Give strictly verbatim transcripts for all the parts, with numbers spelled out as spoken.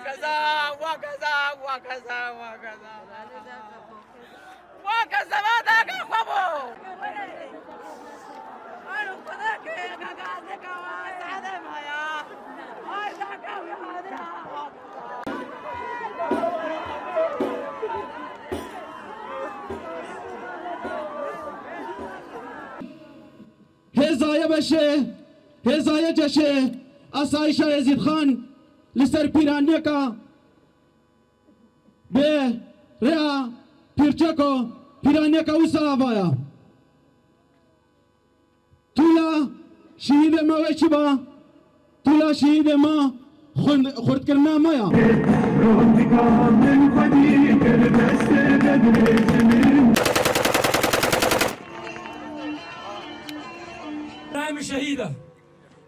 Keza, wa keza, wa keza, wa keza. Wa keza, wa da ka xwe bo. Ay, Xweda ke, ka, ka, ka, wa, sade maya. Ay, da ka, wa, da. Hêzayê beşê, hêzayê ceşê, asayîşa Êzîdxan li ser pîraniyeka bi rêya pîrçeko, pîraniyeka wisa avaya. Tûla şehîdê me wê çi ba? Tûla şehîdê me xund-, xurtkirina me ya. Birayê min şehîd e.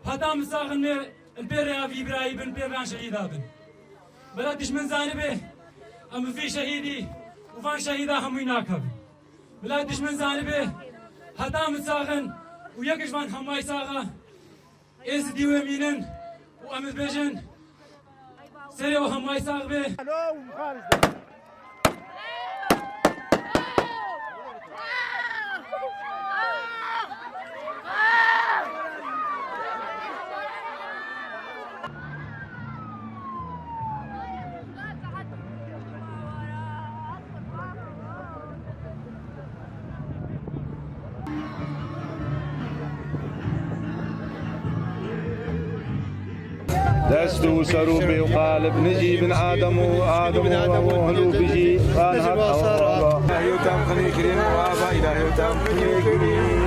Heta min sax in, em pê rêya vî birayî bin, pê van şehîda bin. Bila dijmin zanibe, em vî şehîdî û van şehîda hemûyî nakevin. Bila dijmin zanibe, heta min sax in û yek ji van hemay sax e, Êzidî wê mînin û em dibêjin, serê we hemay sax be. Dest û ser û pê û qalib nijî bin Adem û Adem û Ruh û bijî. Nijî bin Asara. Lehî û tam xinî kirîn û ava, îlahî û tam xinî kirîn.